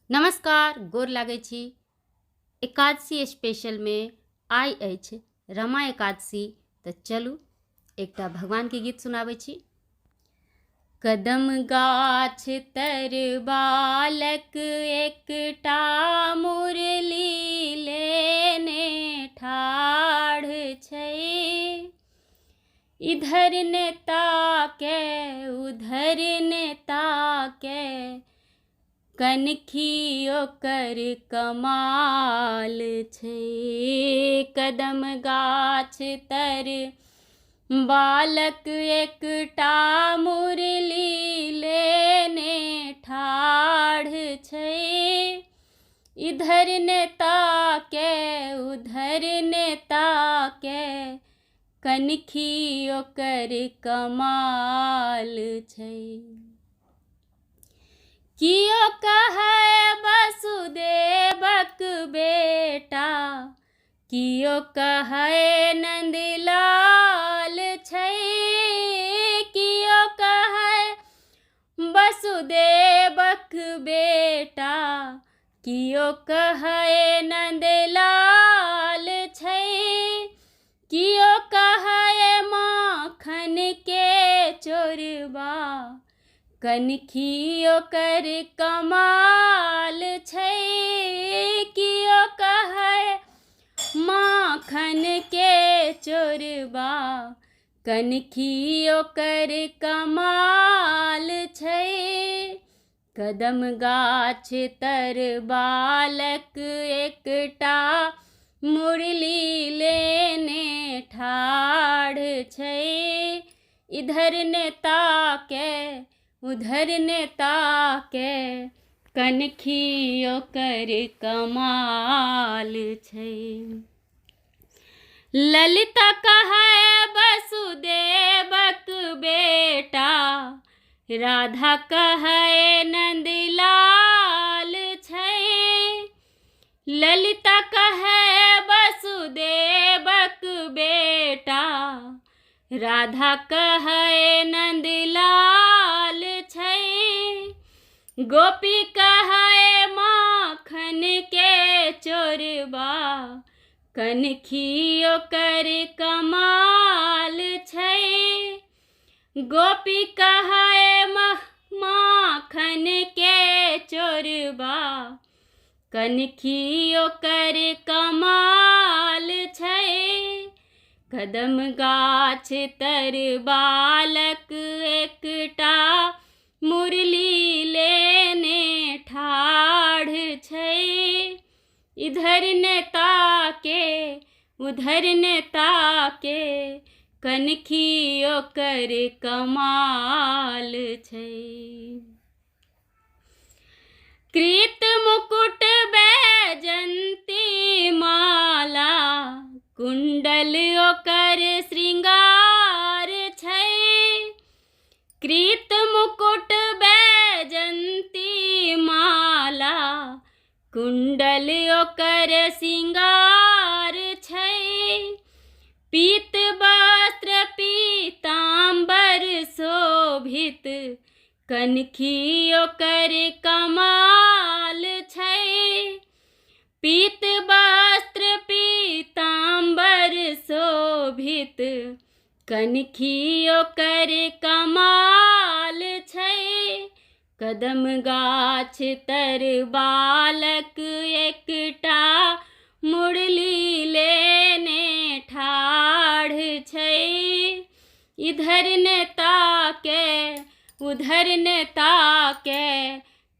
नमस्कार, गोर लागै छी। एकादशी स्पेशलमे आइ अछि रमा एकादशी, तऽ चलू एकटा भगवानके गीत सुनाबै छी। कदम गाछ तर बालक एकटा मुरली लेने ठाढ़ छै, इधर ने ताके उधर ने ताके, कनखी ओकर कमाल छै। कदम गाछ तर बालक एकटा मुरली लेने ठाढ़ छै, इधर ने ताके उधर ने ताके, कनखी ओकर कमाल छै। कियो कहै वसुदेवक बेटा, कियो कहै नन्दलाल छै, कियो कहै वसुदेवक बेटा, कियो कहै नन्दलाल छै, कियो कहै माखन के चोरबा, कनखी ओकर कमाल छै, कियो कहै माखन के चोरबा, कनखी ओकर कमाल छै। कदम गाछ तर बालक एकटा मुरली लेने ठाढ़ छै, इधर ने ताके उधर ने ताके, कनखी ओकर कमाल छै। ललिता कहै वसुदेवक बेटा, राधा कहै नन्दलाल छै, ललिता कहै वसुदेवक बेटा, राधा कहै नन्दलाल छै, गोपी कहै माखन के चोरबा, कनखी ओकर कमाल छै, गोपी कहै माखन के चोरबा, कनखी ओकर कमाल छै। कदम गाछ तर बालक एकटा मुरली लेने ठाढ़ छै, इधर ने ताके उधर ने ताके, कनखी ओकर कमाल छै। कृत मुकुट बैजंती माला, कुंडल ओकर श्रृंगार छै, कृत मुकुट बैजंती माला, कुंडल ओकर श्रृंगार छै, पीत वस्त्र पीताम्बर शोभित, कनखी ओकर कमाल छै, पीत वस्त्र पीताम्बर शोभित, कनखी ओकर कमाल छै। कदम गाछ तर बालक एकटा मुरली लेने ठाढ़ छै, इधर ने ताके उधर ने ताके,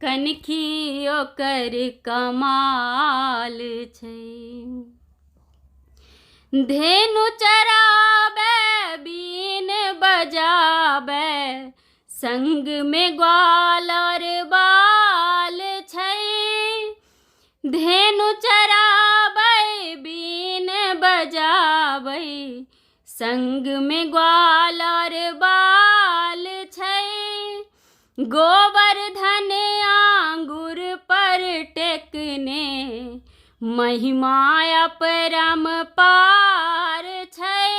कनखी ओकर कमाल छै। धेनु चराबै बीन बजाबै, संग में ग्वाल और बाल छै, धेनु चराबै बीन बजाबै, संग में ग्वाल और बाल छै, गोवर्धन आंगुर पर टेकने, महिमा अपरम पार छै,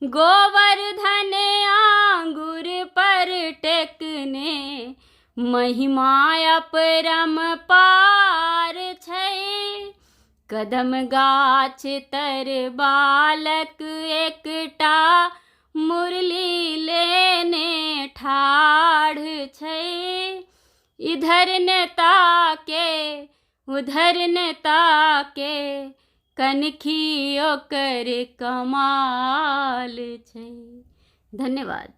गोवर्धन आंगुर पर टेकने, महिमा अपरम्पार छै। कदम गाछ तर बालक एकटा मुरली लेने ठाढ़ छै। इधर ने ताके उधर ने ताके, कनखी ओकर कमाल छै। धन्यवाद।